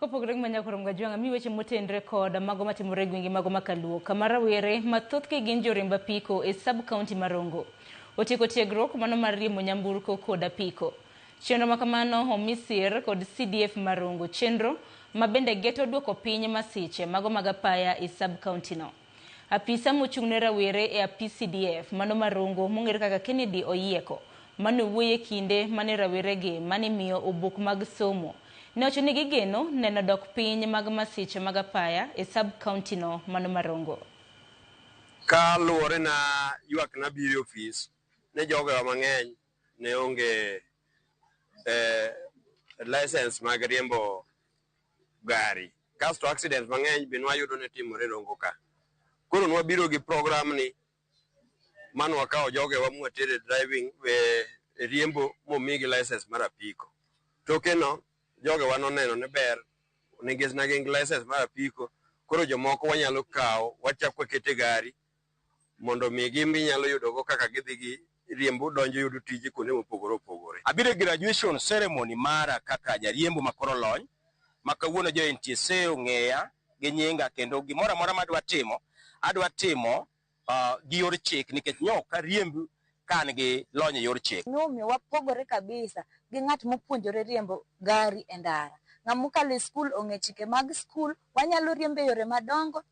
Kopogore gi manyakoro Mgajwang'a, mi weche motenre kod mago matimore e gwenge mago makaluo, kama rawere mathothgi gin joriemb apiko e sub county ma Rongo otieko tiegruok mano mar riembo nyamburko kod apiko. Chenro makamano omi sir kod CDF ma Rongo, chenro ma bende geto duoko piny masiche mago mag apaya e sub county no. Apisa mochung' ne rawere e apis CDF mano ma Rongo mong'ere kaka Kennedy Oyieko mane owuoyo e kinde mane raweregi mane imiyo obok mag somo ne owacho ni gigeno neno dok piny mag masiche mag apaya e sub county no mano ma Rongo. Ka luwore na ywak nabiro e ofis ne jogewa mang'eny ne onge eh, license mag riembo gari. Kasto accident mang'eny be nwayudo ne timore Rongo ka. Koro nwabiro gi program ni mane wakawo jogewa mwatere driving e riembo momigi license mar apiko. Toke no jogewa noneno ni ber nikech ne gin gi license mar apiko koro jomoko wanyalo kawo wachak wakete gari mondo mi gin be inyalo yudogo kaka gidhi gi riembo donjo yudo tije kuonde mopogore opogore. Abiro e graduation ceremony mara kaka jariembo ma koro olony ma kawuono jo NTSA ong'eya gi nyinga kendo gimoro amora madwa timo adwa timo gi yor chik nikech nyo ok ariemb ka an gi lony e yor chik. Nomiyo wapogore kabisa gi ng'at mopuonjore riembo gari e ndara. Ng'ama okalo e skul ong'e chike mag skul, wanyalo riembo e yore madongo.